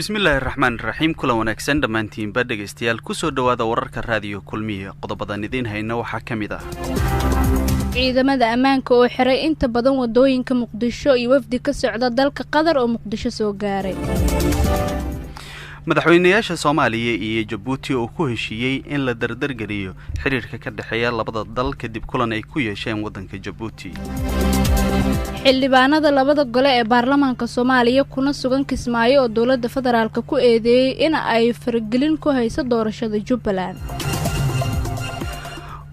Bismillaahi raxmaan raxiim. Kulan wanaagsan dhammaantiinba dhegaystayaal, kusoo dhowaada wararka Raadiyo Kulmiye. Qodobadan idiin hayna waxaa ka mid ah: ciidamada ammaanka oo xiray inta badan wadooyinka Muqdisho iyo wafdi ka socda dalka Qatar oo Muqdisho soo gaaray. Madaxweynayaasha Soomaaliya iyo Jabuuti oo ku heshiiyey in la dardargeliyo xiriirka ka dhexeeya labada dal kadib kulan ay ku yeesheen waddanka Jabuuti. Xildhibaanada labada gole ee baarlamaanka Soomaaliya kuna sugan Kismaayo oo dowladda federaalka ku eedeeyey in ay faragelin ku hayso doorashada Jubbaland.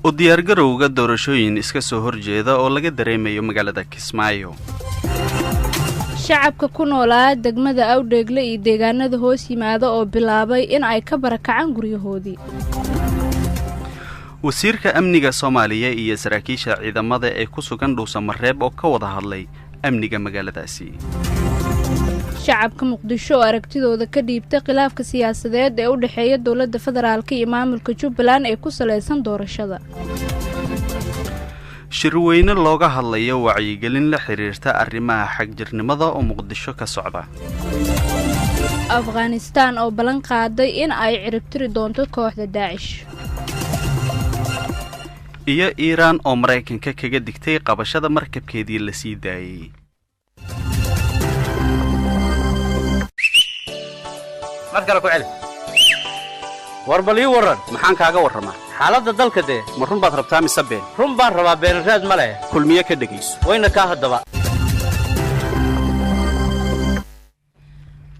U diyaargarowga doorashooyin iska soo horjeeda oo laga dareemayo magaalada Kismaayo. Shacabka ku noolaa degmada Awdheegle iyo deegaanada hoos yimaada oo bilaabay in ay ka barakacaan guryahoodii. Wasiirka amniga Soomaaliya iyo saraakiisha ciidamada ee ku sugan Dhuusamareeb oo ka wada hadlay amniga magaaladaasi. Shacabka Muqdisho oo aragtidooda ka dhiibta khilaafka siyaasadeed ee u dhexeeya dowladda federaalka iyo maamulka Jubbaland ee ku salaysan doorashada. Shirweyne looga hadlayo wacyigelin la xiriirta arrimaha xagjirnimada oo Muqdisho ka socda. Afghanistaan oo ballan qaaday in ay ciribtiri doonto kooxda Daacish. Iyo Iiraan oo Maraykanka kaga digtay qabashada markabkeedii la sii daayey. Mar kale ku celi. War bal ii warran, maxaan kaaga warramaa? Xaaladda dalka dee. Ma run baad rabtaa mise been? Run baan rabaa, beenraad ma leh. Kulmiye ka dhegayso. Wayna kaa haddaba.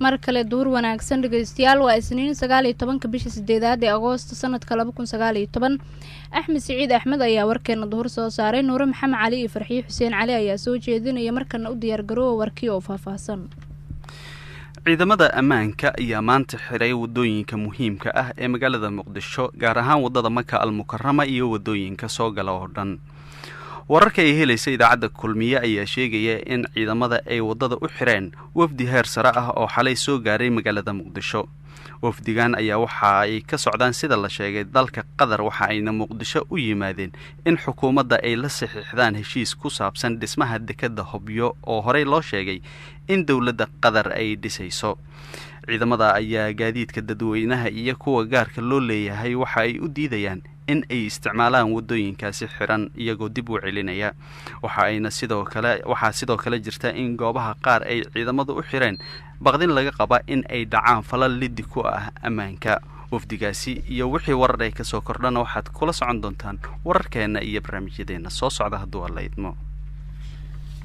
Mar kale duur wanaagsan dhegeystayaal, waa Isniin 19-ka bisha sideedaad ee Agoosto sanadka 2019. Axmed Siciid Axmed ayaa warkeena duhur soo saaray, Nuure Maxamed Cali iyo Farxiye Xuseen Cali ayaa soo jeedinaya. Markana u diyaargaroowa warkii oo faahfaahsan. Ciidamada ammaanka ayaa maanta xiray wadooyinka muhiimka ah ee magaalada Muqdisho, gaar ahaan waddada Maka Al Mukarama iyo wadooyinka soo gala oo dhan. Wararka ay helaysa idaacadda Kulmiye ayaa sheegaya in ciidamada ay waddada u xireen wafdi heer sare ah oo xalay soo gaaray magaalada Muqdisho. Wafdigan ayaa waxa ay ka socdaan, sida la sheegay, dalka Qatar, waxa ayna Muqdisho u yimaadeen in xukuumadda ay la saxiixdaan heshiis ku saabsan dhismaha dekadda Hobyo oo horey loo sheegay in dowladda Qatar ay dhisayso. Ciidamada ayaa gaadiidka dadweynaha iyo kuwa gaarka loo leeyahay waxa ay u diidayaan in ay isticmaalaan wadooyinkaasi xiran, iyagoo dib u celinaya. Waxa ayna sidoo kale waxaa sidoo kale jirta in goobaha qaar ay ciidamadu u xireen baqdin laga qaba in ay dhacaan falal liddi ku ah ammaanka. Wafdigaasi iyo wixii warar ay kasoo kordhana waxaad kula socon doontaan wararkeena iyo barnaamijyadeena soo socda hadduu Alla idmo.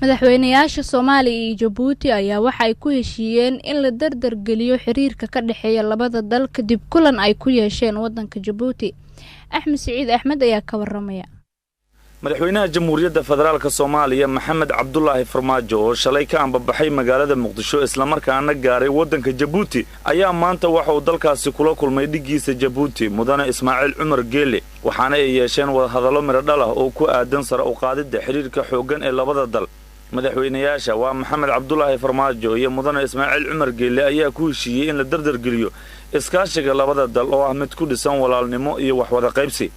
Madaxweynayaasha Soomaaliya iyo Jabuuti ayaa waxa ay ku heshiiyeen in la dardargeliyo xiriirka ka dhexeeya labada dal kadib kulan ay ku yeesheen waddanka Jabuuti. Axmed Siciid Axmed ayaa ka waramaya. Madaxweynaha Jamhuuriyadda Federaalka Soomaaliya Maxamed Cabdulaahi Farmaajo oo shalay ka ambabaxay magaalada Muqdisho islamarkaana gaaray waddanka Jabuuti ayaa maanta waxa uu dalkaasi kula kulmay dhiggiisa Jabuuti, Mudane Ismaaciil Cumar Geele, waxaana ay yeesheen wadahadallo miradhal ah oo ku aadan sare u qaadidda xidhiirka xooggan ee labada dal. Madaxweynayaasha waa Maxamed Cabdulaahi Farmaajo iyo Mudane Ismaaciil Cumar Geelle ayaa ku heshiiyey in la dardargeliyo iskaashiga labada dal oo ah mid ku dhisan walaalnimo iyo waxwada qaybsi.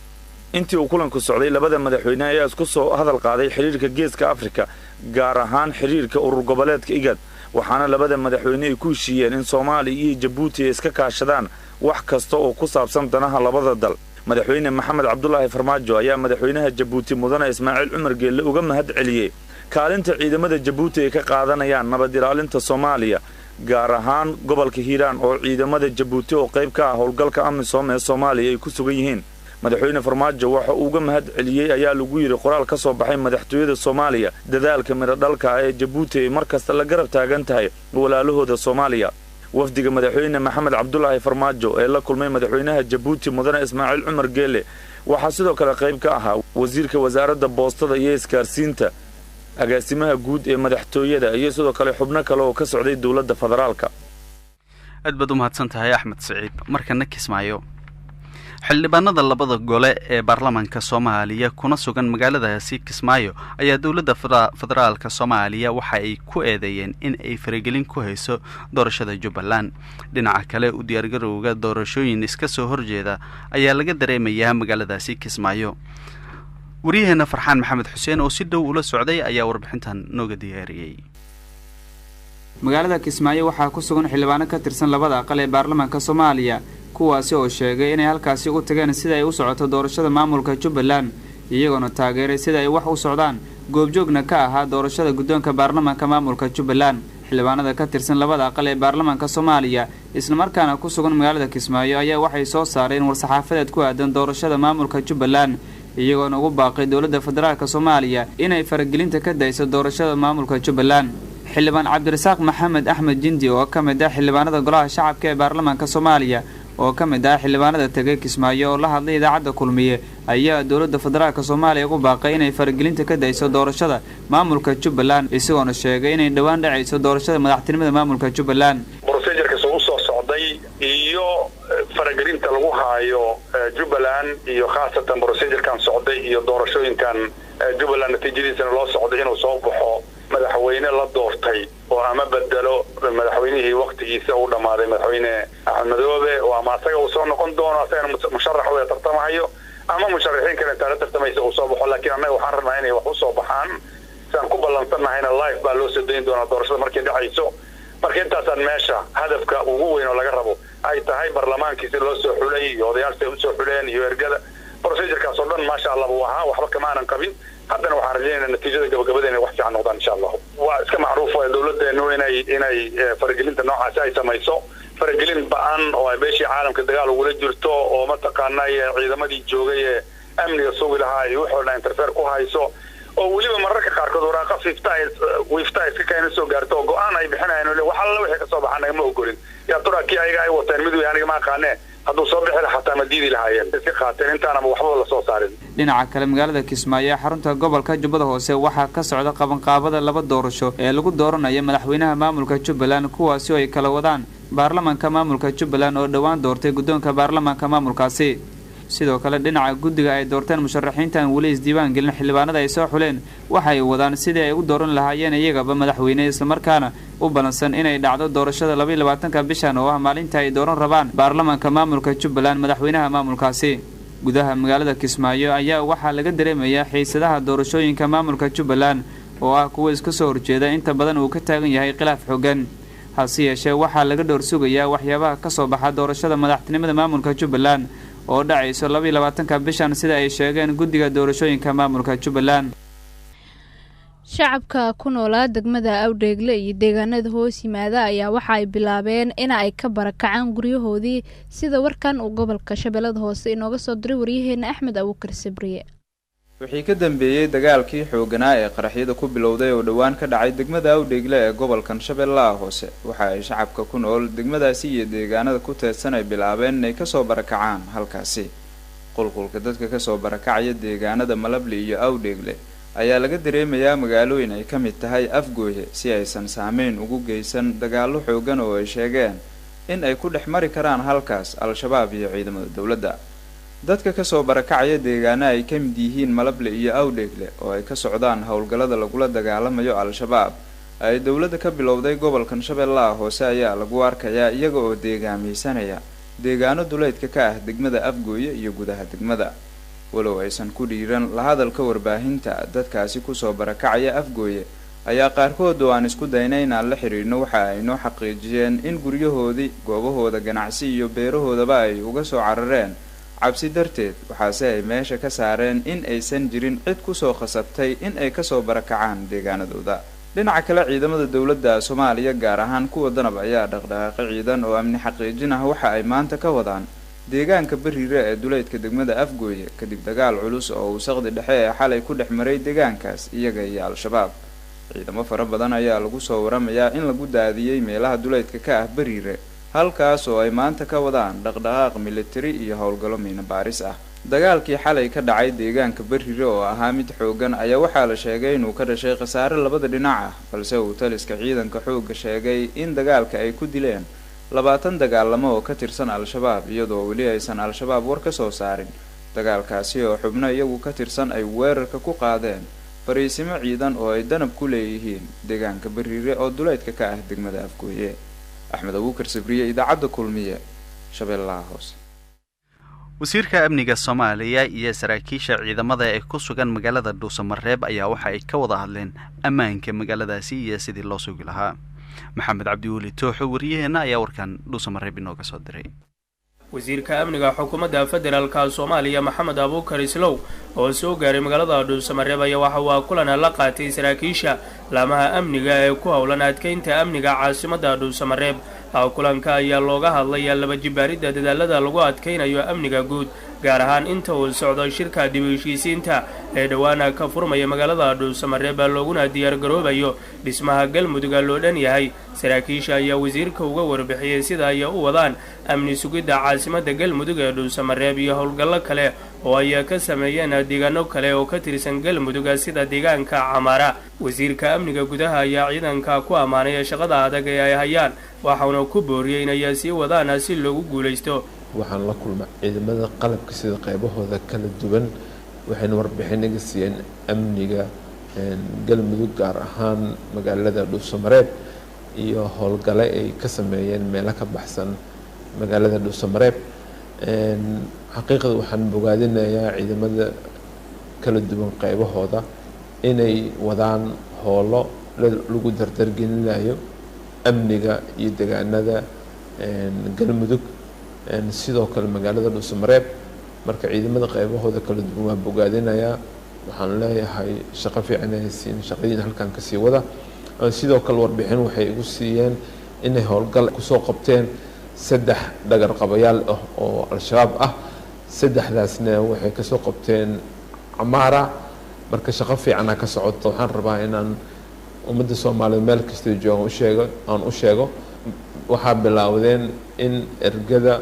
Intii uu kulanku socday, labada madaxweyne ayaa isku soo hadal qaaday xidhiirka Geeska Afrika, gaar ahaan xidhiirka urur goboleedka IGAD, waxaana labada madaxweyne ay ku heshiiyeen in Soomaaliya iyo Jabuuti ay iska kaashadaan wax kasta oo ku saabsan danaha labada dal. Madaxweyne Maxamed Cabdulaahi Farmaajo ayaa madaxweynaha Jabuuti Mudane Ismaaciil Cumar Geelle uga mahad celiyey kaalinta ciidamada Jabuuti ay ka qaadanayaan nabad ilaalinta Soomaaliya, gaar ahaan gobolka Hiiraan oo ciidamada Jabuuti oo qayb ka ah howlgalka AMISOM ee Soomaaliya ay ku sugan yihiin. Madaxweyne Farmaajo waxa uu uga mahad celiyey, ayaa lagu yidhi qoraal ka soo baxay madaxtooyada Soomaaliya, dadaalka midhodhalka ah ee Jabuuti ay mar kasta la garab taagan tahay walaalahooda Soomaaliya. Wafdiga madaxweyne Maxamed Cabdulaahi Farmaajo ee la kulmay madaxweynaha Jabuuti Mudane Ismaaciil Cumar Geele waxaa sidoo kale qayb ka ahaa wasiirka wasaaradda boostada iyo isgaarsiinta, agaasimaha guud ee madaxtooyada iyo sidoo kale xubno kale oo ka socday dowladda federaalka. Aad baad u mahadsan tahay, Axmed Siciid. Markana Kismaayo. Xildhibaanada labada gole ee baarlamaanka Soomaaliya kuna sugan magaaladaasi Kismaayo ayaa dowladda federaalka Soomaaliya waxa ay ku eedeeyeen in ay faragelin ku hayso doorashada Jubbaland. Dhinaca kale, u diyaargarowga doorashooyin iska soo horjeeda ayaa laga dareemayaa magaaladaasi Kismaayo. Waryaheena Farxaan Maxamed Xuseen oo si dhow ula socday ayaa warbixintan nooga diyaariyey. Magaalada Kismaayo waxaa ku sugan xildhibaano ka tirsan labada aqal ee baarlamaanka Soomaaliya, kuwaasi oo sheegay inay halkaasi u tageen sida ay u socoto doorashada maamulka Jubbaland, iyagoona taageeray sida ay wax u socdaan, goobjoogna ka ahaa doorashada guddoonka baarlamaanka maamulka Jubbaland. Xildhibaanada ka tirsan labada aqal ee baarlamaanka Soomaaliya islamarkaana ku sugan magaalada Kismaayo ayaa waxay soo saareen war-saxaafadeed ku aadan doorashada maamulka Jubbaland, iyagoona ugu baaqay dowladda federaalka Soomaaliya inay faragelinta ka dayso doorashada maamulka Jubbaland. Xildhibaan Cabdirasaaq Maxamed Axmed Jindi oo ka mid ah xildhibaanada golaha shacabka ee baarlamaanka Soomaaliya oo ka mid ah xildhibaanada tegay Kismaayo oo la hadlay idaacadda Kulmiye ayaa dowladda federaalka Soomaaliya ugu baaqay inay faragelinta ka dayso doorashada maamulka Jubbaland, isagoona sheegay inay dhowaan dhacayso doorashada madaxtinimada maamulka Jubbaland. Procedureka soo usoo socday iyo faragelinta lagu haayo Jubbaland iyo khaasatan procedurekan socday iyo doorashooyinkan Jubbaland natiijadiisana loo socday inuu soo baxo madaxweyne la doortay oo ama bedelo madaxweynihii waktigiisa uu dhammaaday, madaxweyne Axmed Madoobe, oo ama asaga uu soo noqon doono asagana musharax wada tartamahayo ama musharaxiin kale intaa la tartamaysa uu soo baxo. Laakiin annaga waxaan rabnaa inay wax usoo baxaan siaan ku ballansannahayna live baa loo soo dayn doonaa doorashada markay dhacayso. Marka intaasaan meesha hadafka ugu weyn oo laga rabo ay tahay barlamaankiisi loo soo xulay iyo odayaasha usoo xuleen iyo ergada procedurekaas oo dhan maasha Allah buu ahaa, waxba kama aanan qabin. Haddana waxaan rajaynayna natiijada gabagabada inay wax fiican noqdaan insha Allahu. Waa iska macruuf waa dowladeenu inay faragelinta noocaasi ay samayso, faragelin ba-an oo ay beeshii caalamka dagaal ugula jirto oo mataqaanaa ciidamadii joogay ee amniga sugi lahaa iyo wuxuu dhan interfere ku hayso, oo weliba mararka qaarkood waraaqa fifta wiifta iska keena soo gaarto oo go-aan ay bixinayaan wax alla wixii kasoo baxa nagama ogolin. Yaa turaa kii ayaga ay wateen mid wey aniga ma aqaanee, hadduu soo bixi lahaa xataa ma diidi lahaayeen, iska qaateen intaanaba waxbaba lasoo saarin. Dhinaca kale, magaalada Kismaayo ee xarunta gobolka Jubbada Hoose waxaa ka socda qabanqaabada laba doorasho ee lagu dooranayo madaxweynaha maamulka Jubbaland, kuwaasi oo ay kala wadaan baarlamaanka maamulka Jubbaland oo dhowaan doortay guddoonka baarlamaanka maamulkaasi. Sidoo kale dhinaca guddiga ay doorteen musharaxiintan weli isdiiwaan gelin xildhibaanada ay soo xuleen waxay wadaan sidii ay u dooran lahaayeen iyagaba madaxweyne, islamarkaana u balansan inay dhacdo doorashada 22-ka bishan oo ah maalinta ay dooran rabaan baarlamaanka maamulka Jubbaland madaxweynaha maamulkaasi. Gudaha magaalada Kismaayo ayaa waxaa laga dareemayaa xiisadaha doorashooyinka maamulka Jubbaland oo ah kuwa iska soo horjeeda, inta badan uu ka taagan yahay khilaaf xooggan. Hase yeeshee waxaa laga dhowr sugayaa waxyaabaha ka soo baxa doorashada madaxtinimada maamulka Jubbaland oo dhacayso 22-ka bishan sida ay sheegeen guddiga doorashooyinka maamulka Jubbaland. Shacabka ku noolaa degmada Awdheegle iyo deegaanada hoos yimaada ayaa waxa ay bilaabeen in ay ka barakacaan guryahoodii, sida warkan uu gobolka Shabeellada Hoose inooga soo diray waryaheena Axmed Abuukar Sabriye. Wixii ka dambeeyey dagaalkii xooganaa ee qaraxyada ku bilowday oo dhowaan ka dhacay degmada Awdheegle ee gobolkan Shabeellaha Hoose, waxa ay shacabka ku nool degmadaasi iyo deegaanada ku teedsan ay bilaabeen inay kasoo barakacaan halkaasi. Qulqulka dadka kasoo barakacaya deegaanada Malabli iyo Awdheegle ayaa laga dareemayaa magaalooyin ay ka mid tahay Afgooye, si aysan saameyn ugu geysan dagaallo xoogan oo ay sheegeen in ay ku dhex mari karaan halkaas Al-Shabaab iyo ciidamada dowladda. Dadka kasoo barakacaya deegaana ay ka mid yihiin Malable iyo Awdheegle oo ay ka socdaan howlgallada lagula dagaalamayo Al-Shabaab ay dowladda ka bilowday gobolkan Shabeellaha Hoose ayaa lagu arkayaa iyaga oo deegaamaysanaya deegaano duleedka ka ah degmada Afgooye iyo gudaha degmada. Walow aysan ku dhiiran la hadalka warbaahinta, dadkaasi kusoo barakacaya Afgooye ayaa qaarkood oo aan isku dayna inaan la xiriirno waxa ay noo xaqiijiyeen in guryahoodii, goobahooda ganacsi iyo beerahoodaba ay uga soo carareen cabsi darteed, waxaase ay meesha ka saareen in aysan jirin cid kusoo khasabtay in ay kasoo barakacaan deegaanadooda. Dhinaca kale, ciidamada dowladda Soomaaliya gaar ahaan kuwa Danab ayaa dhaqdhaqaaqo ciidan oo amni xaqiijin ah waxa ay maanta ka wadaan deegaanka Bariire ee duleedka degmada Afgooye, kadib dagaal culus oo uu saqdi dhexe ee xalay ku dhex maray deegaankaas iyaga iyo Al-Shabaab. Ciidamo fara badan ayaa lagu soo waramayaa in lagu daadiyey meelaha duleedka ka ah Bariire, halkaas oo ay maanta ka wadaan dhaqdhaqaaq militari iyo howlgallo miino baaris ah. Dagaalkii xalay ka dhacay deegaanka Bariire oo ahaa mid xoogan ayaa waxaa la sheegay inuu ka dhashay khasaare labada dhinac ah, balse uu taliska ciidanka xoogga sheegay in dagaalka ay ku dileen 20 dagaalamo oo ka tirsan Al-Shabaab, iyadoo weli aysan Al-Shabaab war ka soo saarin dagaalkaasi oo xubno iyagu ka tirsan ay weerarka ku qaadeen fariisimo ciidan oo ay Danab ku leeyihiin deegaanka Bariire oo duleedka ka ah degmada Afgooye. Axmed Abuukar Sabriye, idaacadda Kulmiye, Shabeellaha Hoose. Wasiirka amniga Soomaaliya iyo saraakiisha ciidamada ee ku sugan magaalada Dhuusamareeb ayaa waxa ay ka wada hadleen ammaanka magaaladaasi iyo sidii loo sugi lahaa. Maxamed Cabdiweli Tooxo, wariyaheenna, ayaa warkan Dhuusamareeb inooga soo diray. Wasiirka amniga xukuumadda federaalka Soomaaliya, Maxamed Abuukar Islow, oo soo gaaray magaalada Dhuusamareeb ayaa waxa uu kulan la qaatay saraakiisha laamaha amniga ee ku howlan adkeynta amniga caasimadda Dhuusamareeb. Kulanka ayaa looga hadlaya laba jibaaridda dadaalada lagu adkeynayo amniga guud, gaar ahaan inta uu socdo shirka dib u heshiisiinta ee dhowaana ka furmaya magaalada Dhuusamareeb, looguna diyaargaroobayo dhismaha Galmuduga loo dhan yahay. Saraakiisha ayaa wasiirka uga warbixiyey sida ay u wadaan amni sugidda caasimadda Galmudug ee Dhuusamareeb iyo howlgallo kale oo ay ka sameeyeen deegaano kale oo ka tirsan Galmudug, sida deegaanka Camaara. Wasiirka amniga gudaha ayaa ciidanka ku ammaanay shaqada adag ee ay hayaan, waxauna ku booriyey inay sii wadaan si loogu guulaysto. Waxaan la kulmay ciidamada qalabka sida qaybahooda kala duwan, waxayna warbixin naga siiyeen amniga Galmudug, gaar ahaan magaalada Dhuusamareeb, iyo howlgale ay ka sameeyeen meelo ka baxsan magaalada Dhuusamareeb. Xaqiiqda waxaan bogaadinayaa ciidamada kala duwan qaybahooda inay wadaan howlo lagu dardargelinayo amniga iyo degaanada Galmudug, sidoo kale magaalada Dhuusamareeb. Marka ciidamada qaybahooda kala duwan waa bogaadinayaa, waxaan leeyahay shaqo fiican haysiin, shaqadiina halkan kasii wada. Sidoo kale warbixin waxay igu siiyeen inay howlgal kusoo qabteen 3 dhagar qabayaal ah oo Al-Shabaab ah, saddexdaasna waxay kasoo qabteen Camaara. Marka shaqo fiicana ka socoto. Waxaan rabaa inaan ummadda Soomaaliyeed meel kasta joogan usheego aan u sheego, waxaa bilaawdeen in ergada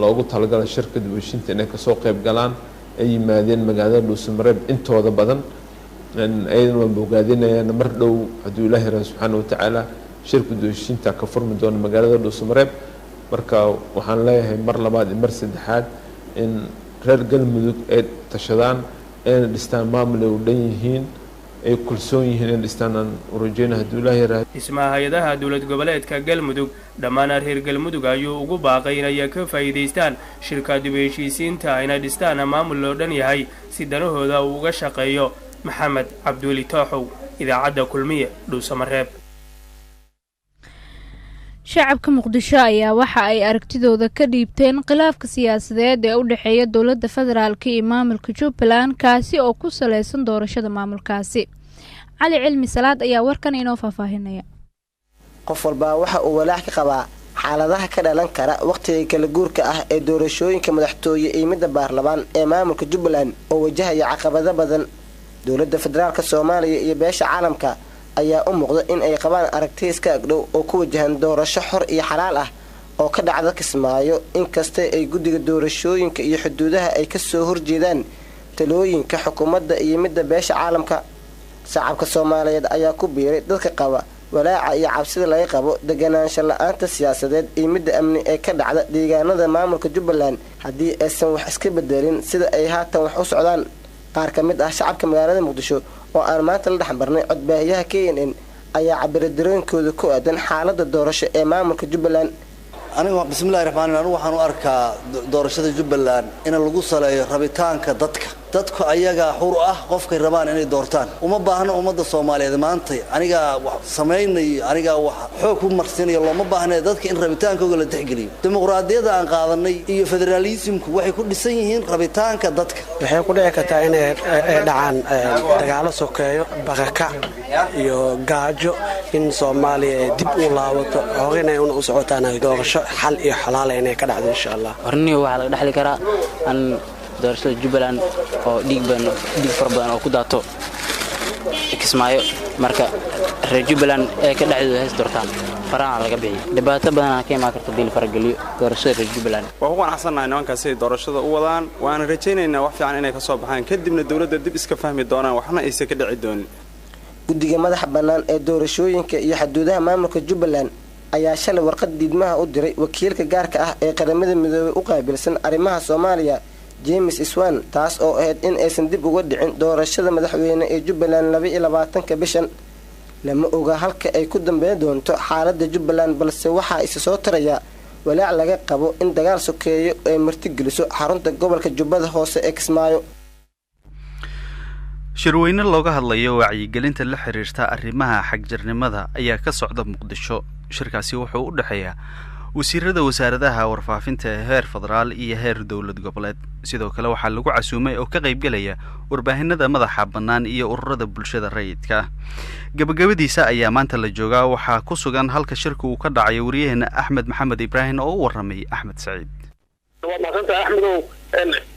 loogu talagalay shirka dib-u-heshiinta inay kasoo qeyb galaan ay yimaadeen magaalada Dhuusamareeb intooda badan. Ayadana waan bogaadinayaan, mar dhow hadduu Ilaahi raha subxaana watacaala shirka dib-u-heshiinta ka furmi doono magaalada Dhuusamareeb. Marka waxaan leeyahay mar labaad iyo mar saddexaad in reer Galmudug ay tashadaan, ayna dhistaan maamul ay u dhan yihiin, ay kalsoon yihiin inay dhistaan aan urajeyna hadduu Ilaahi raha. Dhismaha hay-adaha dowlad goboleedka Galmudug, dhammaan reer Galmudug ayuu ugu baaqay inay ka faa'iidaystaan shirka dib u heshiisiinta, ayna dhistaan maamul loo dhan yahay si danahooda uu uga shaqeeyo. Maxamed Cabdiweli Tooxow, Idaacadda Kulmiye, Dhuusamareeb. Shacabka Muqdisho ayaa waxa ay aragtidooda ka dhiibteen khilaafka siyaasadeed ee u dhexeeya dowladda federaalka iyo maamulka Jubbaland, kaasi oo ku saleysan doorashada maamulkaasi. Cali Cilmi Salaad ayaa warkan inoo faahfaahinaya. Qof walbaa waxa uu walaac ka qabaa xaaladaha ka dhalan kara wakhtiga kala guurka ah ee doorashooyinka madaxtooye iyo midda baarlamaan ee maamulka Jubbaland oo wajahaya caqabado badan. Dowladda federaalka Soomaaliya iyo beesha caalamka ayaa u muuqda in ay qabaan aragti iska agdhow oo ku wajahan doorasho xor iyo xalaal ah oo ka dhacda Kismaayo, inkasta ay guddiga doorashooyinka iyo xuduudaha ay kasoo horjeedaan talooyinka xukuumadda iyo midda beesha caalamka. Shacabka Soomaaliyeed ayaa ku biiray dadka qaba walaaca iyo cabsida laga qabo deganaansho la-aanta siyaasadeed iyo midda amni ee ka dhacda deegaanada maamulka Jubbaland haddii aysan wax iska bedelin sida ay haatan wax u socdaan. Qaar ka mid ah shacabka magaalada Muqdisho oo aan maanta la dhexmarnay codbaahiyaha KNN ayaa cabira darooyinkooda ku aadan xaalada doorasho ee maamulka Jubbaland. Aniga, bismillahi raxmaan, anigu waxaan u arkaa doorashada Jubbaland in lagu saleeyo rabitaanka dadka. Dadku ayagaa xur ah qofkay rabaan inay doortaan. Uma baahno ummadda Soomaaliyeed maanta anigaa wax samaynayo, anigaa wax xoog ku marsiinayo, looma baahna. Dadka in rabitaankooga la tixgeliyo. Dimuqraadiyadda aan qaadanay iyo federaalismku waxay ku dhisan yihiin rabitaanka dadka. Waxay ku dhici kartaa inay dhacaan dagaalo sokeeyo, barakac iyo gaajo, in Soomaaliya ay dib u laabato horena una u socotaan doorasho xal iyo xalaala inay ka dhacdo, insha Allah. Horniyo waxaa laga dhexli karaa an doorashada Jubbaland oo dhiig badan, dhiig fara badan oo ku daato Kismaayo. Marka reer Jubbaland ee ka dhexdooda hees doortaan, faraha laga bixiyo. Dhibaato badanaa ka imaan karta dii la farageliyo doorashada reer Jubbaland. Waan ku qanacsannahay nimankaas siday doorashada u wadaan, waana rajaynaynaa wax fiican inay ka soo baxaan, kadibna dowladda dib iska fahmi doonaan, waxna aysan ka dhici doonin. Guddiga madaxa bannaan ee doorashooyinka iyo xuduudaha maamulka Jubbaland ayaa shalay warqad diidmaha u diray wakiilka gaarka ah ee Qaramada Midoobay u qaabilsan arrimaha Soomaaliya, James Swan, taas oo ahayd in aysan dib uga dhicin doorashada madaxweyne ee Jubbaland 22-ka bishan. Lama oga halka ay ku dambeyn doonto xaaladda Jubbaland, balse waxaa isa soo taraya walaac laga qabo in dagaal sokeeyo ay martigeliso xarunta gobolka Jubbada Hoose ee Kismaayo. Shirweyne looga hadlayo wacyigelinta la xiriirta arrimaha xagjirnimada ayaa ka socda Muqdisho. Shirkaasi wuxuu u dhexeeyaa wasiirada wasaaradaha warfaafinta ee heer federaal iyo heer dowlad goboleed. Sidoo kale waxaa lagu casuumay oo ka qaybgelaya warbaahinada madaxa bannaan iyo ururada bulshada rayidka ah. Gabagabadiisa ayaa maanta la joogaa. Waxaa ku sugan halka shirka uu ka dhacayo wariyaheena Axmed Maxamed Ibraahim oo u warramay Axmed Saciid. Waa mahadsantahay, Axmedow.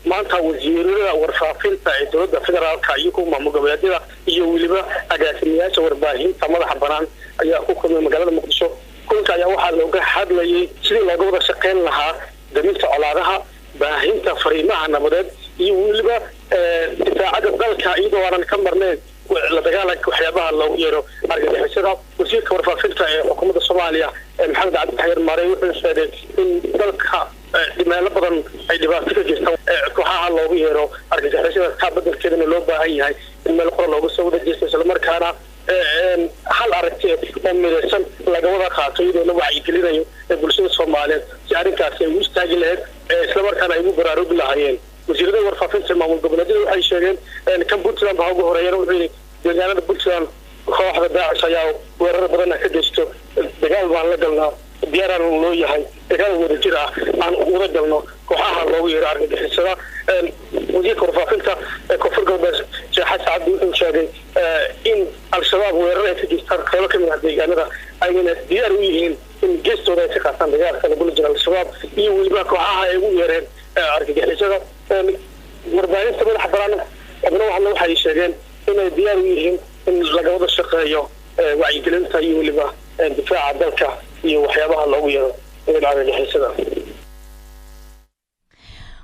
Maanta wasiirada warfaafinta ee dowladda federaalka iyo kuwa maamul goboleedyada iyo weliba agaasimayaasha warbaahinta madaxa banaan ayaa ku kulmay magaalada Muqdisho. Kulanka ayaa waxaa looga hadlayay sidii looga wada shaqeyn lahaa daminta colaadaha, baahinta fariimaha nabadeed iyo weliba difaacada dalka, iyadoo aanan ka marnayn la dagaalanka waxyaabaha loogu yeero argagixisada. Wasiirka warfaafinta ee xukuumadda Soomaaliya, Maxamed Cabdi Xayir Maarey, wuxuu sheegay in dalka meelo badan ay dhibaato ka jirta kooxaha loogu yeero argagixisada, taa badelkeedana loo baahan yahay in meel qora looga soo wada jeesto, islamarkaana hal aragti oo midaysan laga wada qaato, iyadoo la wacyigelinayo bulshada Soomaaliyeed si arrintaasi ay u istaagi lahayd, islamarkaana ay ugu baraarugi lahaayeen. Wasiirada warfaafinta maamul goboleedyada waxay sheegeen, kan Puntland ba ugu horeeyana, wuxuu yidhi deegaanada Puntland kooxda Daacish ayaa weerar badanna ka geysto, dagaal baan la galnaa, diyaaraan loo yahay dagaal wadajir ah aan wada galno kooxaha loogu yeero argagixisada. Wasiirka warfaafinta ee Koonfur Galbeed, Sheekh Xasan Cabdi, wuxuu sheegay in Al-Shabaab weerar ay ka geystaan qaybo kamid ah deegaanada, ayna diyaar u yihiin in geestooda ay ka qaataan dagaalka lagula jiro Al-Shabaab iyo weliba kooxaha ay ugu yeereen argagixisada. Warbaahinta madaxa banaan xubno waxna waxay sheegeen inay diyaar u yihiin in laga wada shaqeeyo wacyigelinta iyo weliba difaaca dalka iyo waxyaabaha loogu yeero argagixisada.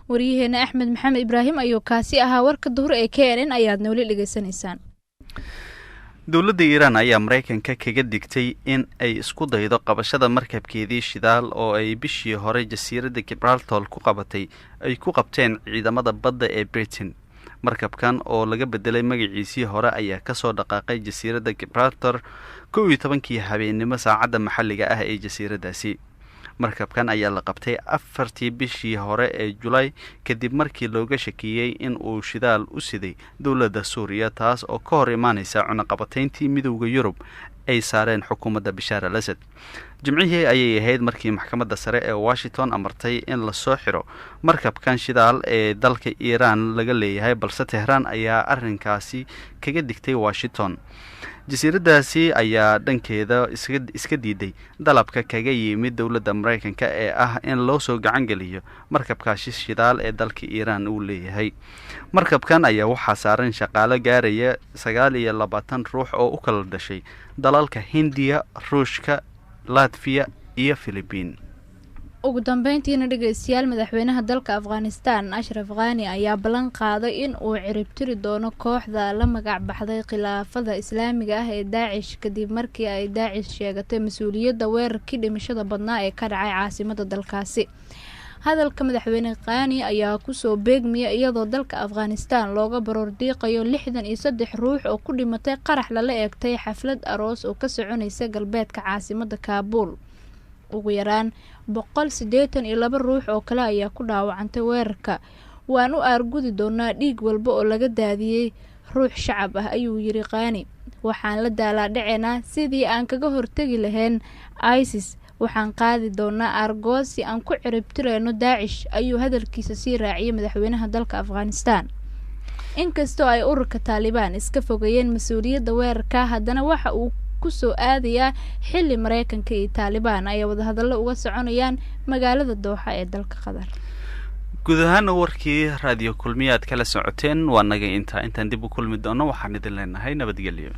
Waryaheena Axmed Maxamed Ibraahim ayuu kaasi ahaa. Warka duhur ee KNN ayaad nooli dhegeysanaysaan. Dowladda Iiraan ayaa Maraykanka kaga digtay in ay isku daydo qabashada markabkeedii shidaal oo ay bishii hore jasiiradda Gibraltar ku qabatay ay ku qabteen ciidamada badda ee Britain. Markabkan oo laga bedelay magaciisii hore ayaa kasoo dhaqaaqay jasiiradda Gibraltar 11-kii habeennimo saacadda maxalliga ah ee jasiiraddaasi. Markabkan ayaa la qabtay 4-tii bishii hore ee Julay, kadib markii looga shakiyey in uu shidaal u siday dowladda Suuriya, taas oo ka hor imaaneysa cunaqabatayntii Midowda Yurub ay saareen xukuumadda Bashaar al Asad. Jimcihii ayay ahayd markii maxkamadda sare ee Washington amartay in lasoo xiro markabkan shidaal ee dalka Iiraan laga leeyahay, balse Tehraan ayaa arrinkaasi kaga digtay Washington. Jasiiraddaasi ayaa dhankeeda iska diiday dalabka kaga yimid dowladda Maraykanka ee ah in loo soo gacan geliyo markabkaasi shidaal ee dalka Iiraan uu leeyahay. Markabkan ayaa waxaa saaran shaqaale gaaraya 29 ruux oo u kala dhashay dalalka Hindiya, Ruushka, Latfiya iyo Philibiin. Ugu dambeyntiina dhegeystayaal, madaxweynaha dalka Afghanistan, Ashraf Khani, ayaa ballan qaaday in uu ciribtiri doono kooxda la magac baxday Khilaafada Islaamiga ah ee Daacish, kadib markii ay Daacish sheegatay mas-uuliyadda weerarkii dhimashada badnaa ee ka dhacay caasimada dalkaasi. Hadalka madaxweyne Khani ayaa kusoo beegmaya iyadoo dalka Afghanistan looga baroordiiqayo 63 ruux oo ku dhimatay qarax lala eegtay xaflad aroos oo ka soconaysa galbeedka caasimada Kaabuul. Ugu yaraan 182 ruux oo kale ayaa ku dhaawacantay weerarka. "Waan u aargudi doonaa dhiig walba oo laga daadiyey ruux shacab ah," ayuu yiri Khani. "Waxaan la daalaadhaceynaa sidii aan kaga hortegi lahayn ISIS. Waxaan qaadi doonaa aargoosi aan ku ciribtireyno Daacish," ayuu hadalkiisa sii raaciyay madaxweynaha dalka Afghanistan. Inkastoo ay ururka Taalibaan iska fogeeyeen mas-uuliyadda weerarka, haddana waxa uu kusoo aadayaa xilli Mareykanka iyo Taalibaan ay wadahadallo uga soconayaan magaalada Dooxa ee dalka Qatar. Guud ahaana warkii Raadiyo Kulmiya aad kala socoteen waa naga intaa. Intaan dib u kulmi doono waxaan idin leenahay nabadgelyo.